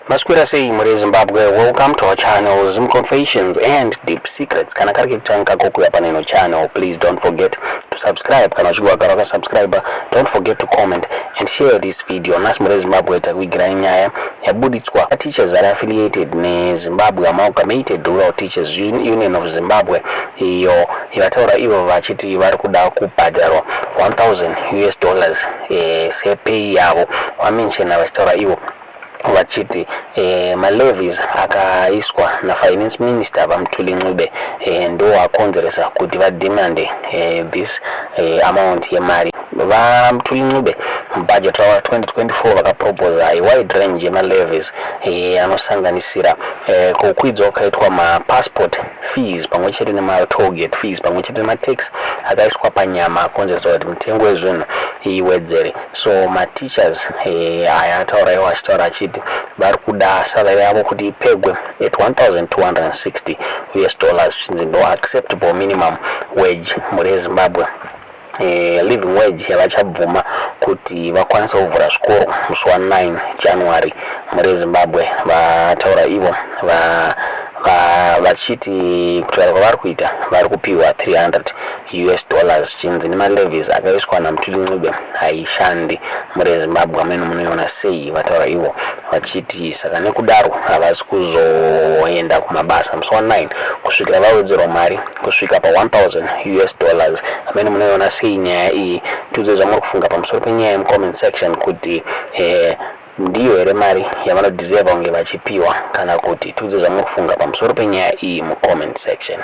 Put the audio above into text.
Maswera sei mhuri yeZimbabwe, welcome to our channel, Zim Confessions and Deep Secrets. Kana kari kekutanga kako kuuya pane ino channel, please don't forget to subscribe. Kana uchinge wagara wakasubscribe, don't forget to comment and share this video. Nhasi mhuri yeZimbabwe takuigirai nyaya yabuditswa teachers ari affiliated neZimbabwe Amalgamated Rural Teachers Union of Zimbabwe, iyo yavataura ivo vachiti vari kuda kubhadharwa 1000 US dollars sepay yavo. Vamenshena vachitaura ivo vachiti malevies akaiswa nafinance minister VaMthuli Ncube ndo akonzeresa kuti vademande this amount yemari. VaMthuli Ncube mubudget rava 2024 vakaproposa a wide range yemalevies anosanganisira kukwidzwa kwakaitwa mapassport fees pamwe chete nematollgate fees, pamwe chete nematax akaiswa panyama akonzeresa kuti mitengo yezvinhu iwedzere. So mateachers aya ataura iwo achitaura achiti vari kuda salary yavo kuti ipegwe at 1260 US dollars, zvichinzi ndo acceptable minimum wage mhuri yeZimbabwe, living wage yavachabvuma kuti vakwanise kuvhura zvikoro musi wa9 January. Mhuri yeZimbabwe, vataura ivo vachiti kutaura kwavari kuita vari kupiwa 300 US dollars, chinzi nemalevies akaiswa naMthuli Ncube haishandi. Mhuri yeZimbabwe, amene munoiona sei? Vataura ivo vachiti saka nekudaro havasi kuzoenda kumabasa musi wa9 kusvikira vawedzerwa mari kusvika pa1000 US dollars. Amene munoiona sei nyaya iyi? Tiudze zvamuri kufunga pamusoro penyaya yemucomment section kuti ndiyo here mari yavanodeserva kunge vachipiwa kana kuti. Tiudze zvamuri kufunga pamusoro penyaya iyi mucomment section.